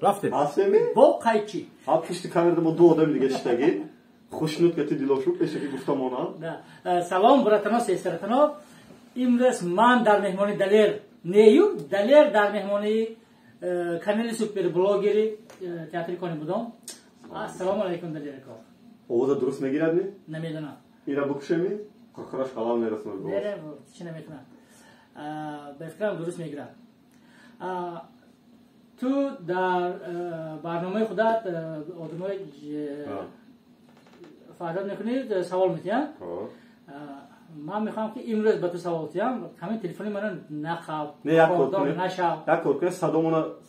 Рафтем. Ҳастеми? Бо қайчи. Ҳа, пушти камерада мо ду одами дига шиштагӣ. Хушнуд ки ту Дилошуб пешаки гуфтамона. Да. Салом, братано, сестратано. Имрӯз ман дар меҳмони Далер нею, Далер дар меҳмонии канали суперблогери театри Кони будам. Ассалому алайкум, Далер ако. Овоза дуруст мегирад ми? Намедонам. Ира букушеми? Қурқураш халал мерасонад. Не, чӣ намекунад. Ба фикрам дуруст мегирад. Ту дар барномаи худат одамои фарёд мекунӣ, савол метиҳам. Ман мехоҳам ки имрӯз ба ту савол диҳам. Ҳамин телефони мана нақаб, нашав. Як кор кунем,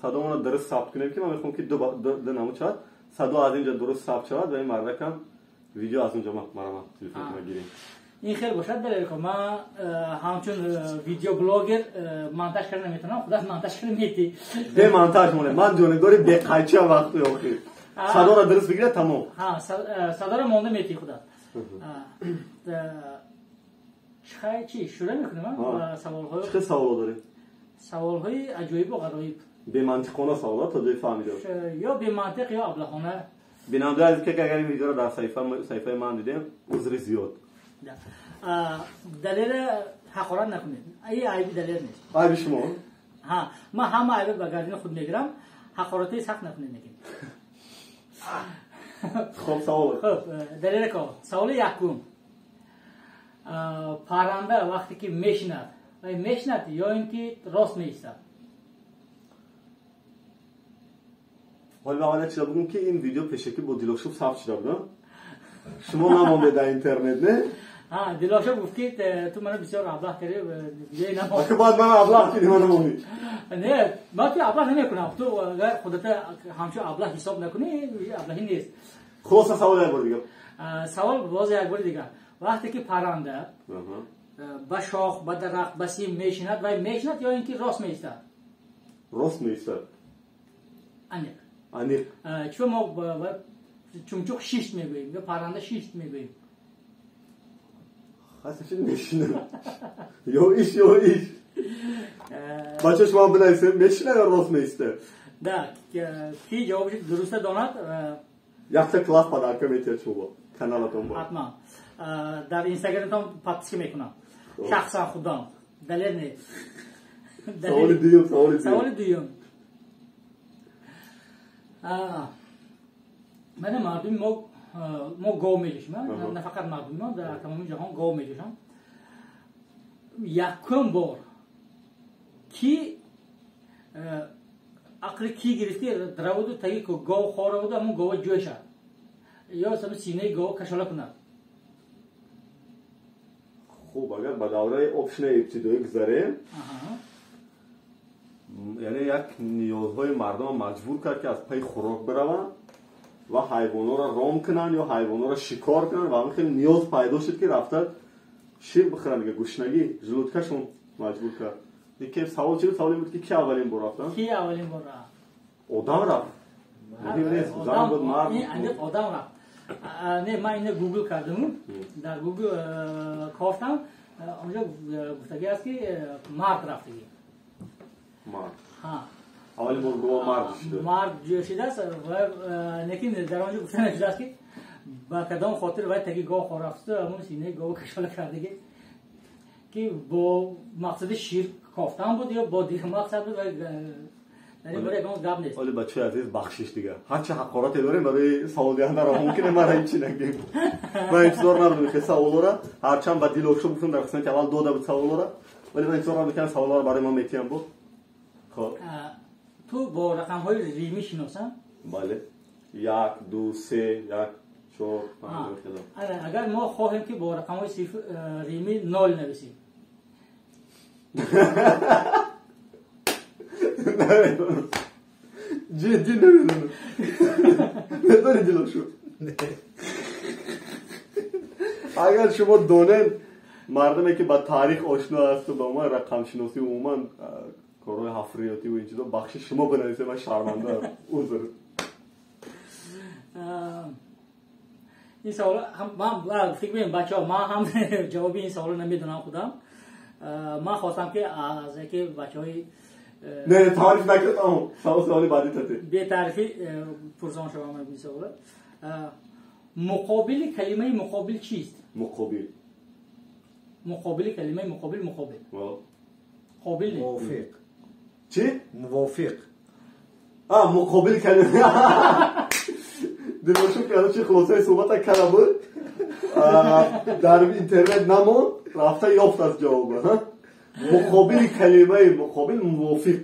садомона дуруст сабт кунем, ки ман мехоҳам ки ду намуд шавад. Садо аз инҷа дуруст сабт шавад ва ин мардакам видео аз унҷа марама телефонтона гирем. Ин хел бошад, Далер, ман ҳамчун видеоблогер монтаж карда наметавонам, худат монтаж карда метӣ. Бе монтаж монем, ман ҷонибдори беқайчиам вақти охир. Садоро дуруст бигирад, тамом. Садоро монда метӣ худат. Чӣ шурӯъ мекунем саволҳои? Чӣ саволо дорӣ? Саволҳои аҷоибу ғароиб. Бемантиқона саволо то ҷои фаҳмидам. Ё бемантиқ, ё аблаҳона. Бинандаи азиз, ки агар ин видеоро дар саҳифаи ман дидем, узри зиёд. Далера ҳақорат накунед. Ин айби Далер нест. Айби шумо? Ҳа, ман ҳама айби ба гардини худ мегирам, ҳақоратҳои сахт накунед лекин. Хоб, савол. Хоб, Далер ако, саволи якум. Парранда вақте ки мешинад, вай мешинад ё ин ки рост меистад? Ҳоли ман аввал чиза бигӯм, ки ин видео пешакӣ бо Дилошуб сабт шуда буд. Шумо намонде дар интернет, не? Ҳа, Дилошуб гуфт ки ту мана бисёр аблаҳ кардӣ, видеои намонд. Ака бояд мана аблаҳ кунӣ, мана монӣ. Не, ман ту аблаҳ намекунам. Ту агар худата ҳамчун аблаҳ ҳисоб накунӣ, аблаҳӣ нест. Хулоса, савол як бор дигар. Савол боз як бори дигар. Вақте ки парранда ба шох, ба дарахт, ба сим мешинад, вай мешинад ё ин ки рост меистад? Рост меистад. Аниқ. Аниқ. Чун мо чумчуқ шишт мегӯем ё парранда шишт мегӯем. Хасиши мешинад. Ё иш, ё иш. Бача, шумо бинависед, мешинад ё рост меистад? Да, ки ҷавобаш дуруста донад, якта класс подарка метиҳад шумо каналатон бо. Ҳатман. Дар инстаграмтон подписка мекунам. Шахсан худам. Далер не. Саволи дуюм, саволи дуюм. Саволи дуюм. Мана мардуми мо гов меҷӯшем, на фақат мардуми мо, дар тамоми ҷаҳон гов меҷӯшанд. Якум бор ки ақли ки гирифт, ки равуду таги гов хоравуду ҳамун гова ҷӯшад ё синаи гова кашола кунад? Хуб, агар ба давраи общинаи ибтидоӣ гузарем, яъне як ниёзҳои мардумро маҷбур кард, ки аз пайи хӯрок бираванд ва ҳайвонҳоро ром кунанд ё ҳайвонҳоро шикор кунанд, ва ҳамин хеле ниёз пайдо шуд, ки рафта шир бихӯранд. Дига гушнагӣ желудкашон маҷбур кард. Ки савол чи буд? Савол ин буд, ки ки аввалин бор рафтан? Ки аввалин бор рафт? Одам рафт, муҳим нест, зан буд, мард. Аниқ одам рафт. Не, ман ина гугл кардаму, дар гугл кофтам, онҷо гуфтагӣ аст, ки мард рафтагӣ. Мард аввалин бор гова мард шуда. Мард ҷӯшидааст, лекин дар онҷо гуфта нашудааст, ки ба кадом хотир вай таги гов хорафту ҳамун синаи гова кашола кардагӣ, ки бо мақсади шир кофтан буд ё бо дигар мақсад буд, вай дар ин бора ягон гап нест. Оли, бачаи азиз, бахшиш, дигар ҳарчи ҳақорате дорем барои саволдиҳандаро мумкине мара ҳечи нагем. Ман интизор набудам ки саволҳоро, ҳарчанд ба Дилошуб гуфтам, дар қисмати аввал дода буд саволҳоро, вале ман интизор набудам, ки саволҳоро барои ман метиҳам буд. Хоб, ту бо рақамҳои римӣ шиносам? Бале, як, ду, се, як, чор, панҷ. Агар мо хоҳем, ки бо рақамҳои римӣ нол нависем? Намедонам, ҷиддӣ намедонам. Медонӣ, Дилошуб? Агар шумо донед, мардуме ки ба таърих ошно асту ба умуман рақамшиносӣ, умуман корҳои ҳафриётӣ ва ин чизо, бахши шумо бинависед, ман шармандаам, узр. Ин савол ман фикр мекунам, бачаҳо, ман ҳам ҷавоби ин саволро намедонам худам. Ман хостам, ки аз яке бачаҳои Не, таъриф накардам. Саволи баъдӣ тате. Бетаърифӣ пурсон шавам ин савола. Муқобили калимаи муқобил чист? Муқобил. Муқобили калимаи муқобил муқобил. Қобил не. Мувофиқ. Чӣ? Мувофиқ. Муқобили калима. Дилошо ки хулосаи суҳбата карда буд, дар интернет намонд, рафта ёфт аз ҷавоба. Муқобили калимаи муқобил мувофиқ.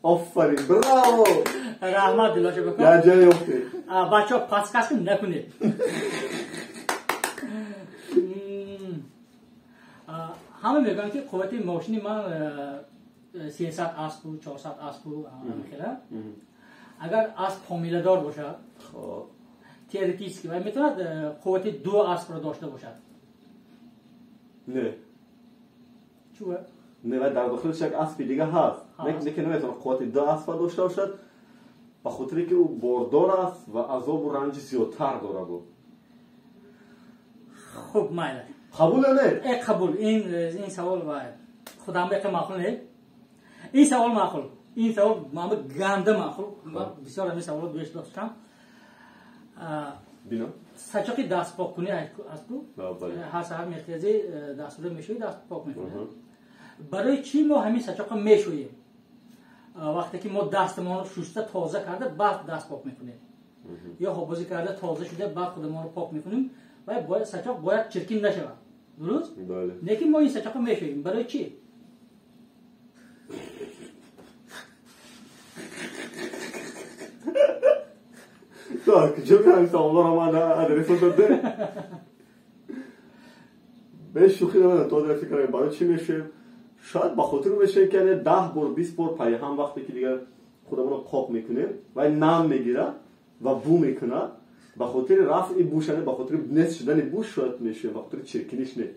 Офарин, браво! Раҳмат, Дилошо бако. Як ҷое ёфтед. Бачаҳо, подсказка накунед. Ҳама мегӯянд, ки қуввати мошини ман 300 аспу, 400 аспу хела. Агар асп ҳомиладор бошад, теоретически вай метавонад қуввати ду аспро дошта бошад? Не. Чӯ? Не, вай дар дохилаш як аспи дига ҳаст. Лекин наметавонад қуввати ду аспа дошта бошад, ба хотире ки ӯ бордор аст ва азобу ранҷи зиёдтар дорад. Хуб, майли. Қабул ё не? Қабул. Ин савол вай худам беқа маъқул не? Ин савол маъқул. Ин савол ман ганда маъқул. Ман бисёр ҳамин саволро дӯст доштам. Бино? Сачоқи дастпоккунӣ аст ку? Ҳар саҳар мехезӣ, дастро мешӯӣ, даст пок мекунӣ. Барои чӣ мо ҳамин сачоқро мешӯем? Вақте ки мо дастамонро шуста тоза карда, баъд даст пок мекунем. Ё ҳобозӣ карда тоза шуда, баъд худамонро пок мекунем. Ва сачоқ бояд чиркин нашавад. Дуруст? Лекин мо ин сачоқро мешӯем. Барои чӣ? Так, куҷо меҳам саволҳоро ман адресо доде? Бе шӯхӣ намедонам, то дар фикр кардам, барои чӣ мешӯем? Шояд ба хотири мешӯем, ки яъне 10 бор, 20 бор пайҳам вақте ки дигар худамонро қоқ мекунем, вай нам мегирад ва бӯ мекунад. Ба хотири рафъи бӯш, яъне ба хотири нест шудани бӯш шояд мешӯем, ба хотири чиркиниш не.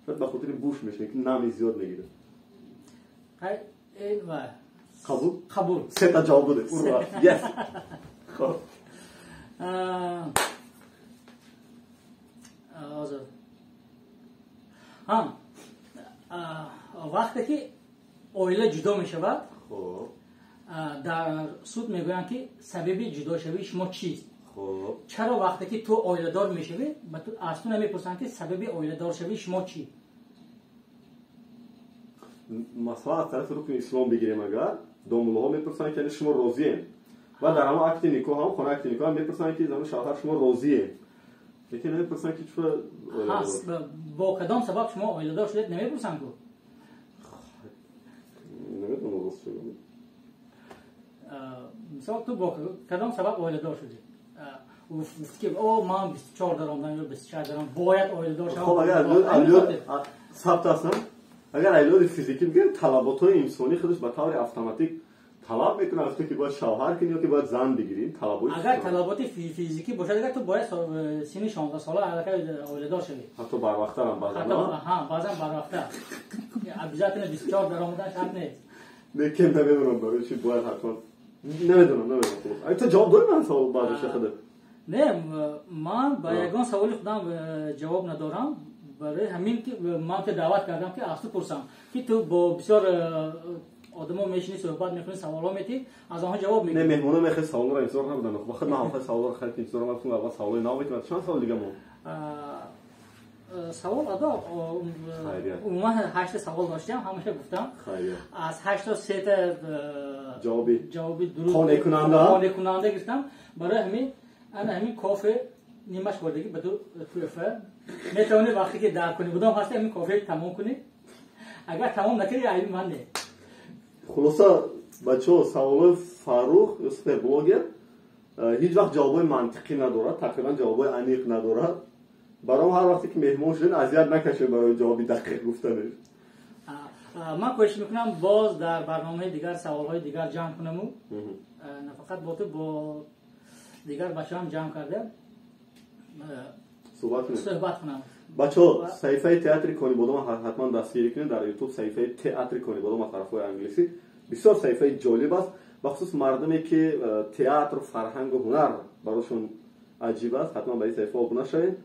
Шояд ба хотири бӯш мешӯем, ки нами зиёд мегирад. Қабул? Қабул. Сета ҷавоб додем. Ура! Yes! Хоб. Ҳозир. Вақте ки оила ҷудо мешавад, дар суд мегӯянд, ки сабаби ҷудошавии шумо чист? Чаро вақте ки ту оиладор мешавӣ, аз ту намепурсанд, ки сабаби оиладоршавии шумо чӣ? Масалан, аз тарафи рукни ислом бигирем, агар домуллоҳо мепурсанд, ки шумо розием, ва дар ҳамон акти никоҳ ҳам, хона акти никоҳ ҳам мепурсанд, ки зану шавҳар шумо розием, лекин намепурсанд, ки чура бо кадом сабаб шумо оиладор шудед, намепурсанд ку? Намедонам, рост шудам. Мисол, ту бо кадом сабаб оиладор шудӣ? Гуфт ки о, ман 24 даромадам ё 26 даромадам, бояд оиладор шавам. Хоб, агар сабт астам, агар айлоди физикӣ бигирем, талаботҳои инсонӣ худаш ба таври автоматик талаб мекунад аз ту, ки бояд шавҳар кунӣ ё ки бояд зан бигирӣ. Агар талаботи физикӣ бошад, агар ту бояд синни 16 сола аллакай оиладор шавӣ. Ҳатто барвақттарам баъзан. Баъзан барвақттар. Обязательно 24 даромадан шарт нест. Лекин намедонам барои чӣ бояд ҳатман. Намедонам. Ту ҷавоб дорӣ ман савол баъзеша худат? Не, ман ба ягон саволи худам ҷавоб надорам. Барои ҳамин ки ман ту даъват кардам, ки аз ту пурсам, ки ту бо бисёр одамо мешинӣ, суҳбат мекунӣ, саволҳо метӣ, аз онҳо ҷавоб мегирӣ. Не, меҳмоно мехоҳ саволҳоро интизор набуданд. Ба худ ман ҳам саволҳоро хеле интизор набудам, аввал саволҳои нав метавонад. Чанд савол дига монд? Савол адо умуман 8 савол доштам, ҳамаша гуфтам. Аз 8 то 3 та ҷавоби дуруст қонеъкунанда гирифтам. Барои ҳамин ана ҳамин кофе нимаш хӯрдагӣ ба ту туҳфа. Метавонӣ вақте ки дар кунӣ будам ҳаста ҳамин кофе тамом кунӣ. Агар тамом накунӣ, айби ман не. Хулоса, бачаҳо, саволҳои Фаррух ё суперблогер ҳеҷ вақт ҷавобҳои мантиқӣ надорад, тақрибан ҷавобҳои аниқ надорад. Баром ҳар вақте ки меҳмон шудем, азият накашем барои ҷавоби дақиқ гуфтанеш. Ман кӯшиш мекунам боз дар барномаи дигар саволҳои дигар ҷамъ кунаму нафақат бо ту, бо дигар бачаҳам ҷамъ карда суҳбат кунам. Бачаҳо, саҳифаи театри Конибодом ҳатман дастгирӣ кунед. Дар YouTube саҳифаи театри Конибодом аз ҳарфҳои англисӣ бисёр саҳифаи ҷолиб аст, бахусус мардуме ки театр, фарҳангу ҳунар барошон аҷиб аст, ҳатман ба ин саҳифа обуна шавед.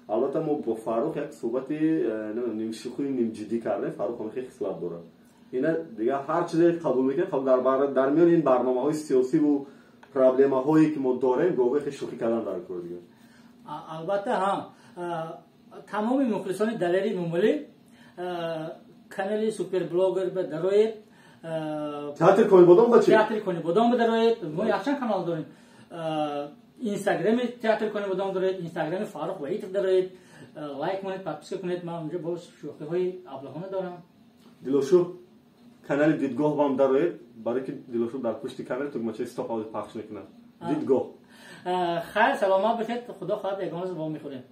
Албатта, мо бо Фаррух як суҳбати нимшӯхию нимҷиддӣ кардем. Фаррух ҳам хеле хислат дорад. Ина дигар ҳар чизе қабул мекунем. Дар миёни ин барномаҳои сиёсиву проблемаҳое ки мо дорем, гоҳе хел шӯхӣ кардан дар кор дигар. Албатта, ҳа, тамоми мухлисони Далери Эмомалӣ, канали Суперблогер ба дароед. Театри Конибодом ба чи? Театри Конибодом ба дароед. Мо якчанд канал дорем. Инстаграми Театри Конибодом доред, инстаграми Фаррух Ваҳитов дароед, лайк монед, подписка кунед. Ман унҷо боз шӯхиҳои аблаҳона дорам. Дилошуб, канали Дидгоҳ бам дароед, барое ки Дилошуб дар пушти камера тугмачаи стоп пахш мекунад. Дидгоҳ. Хайр, саломат бошед. Худо хоҳад, ягон рӯз вомехӯрем.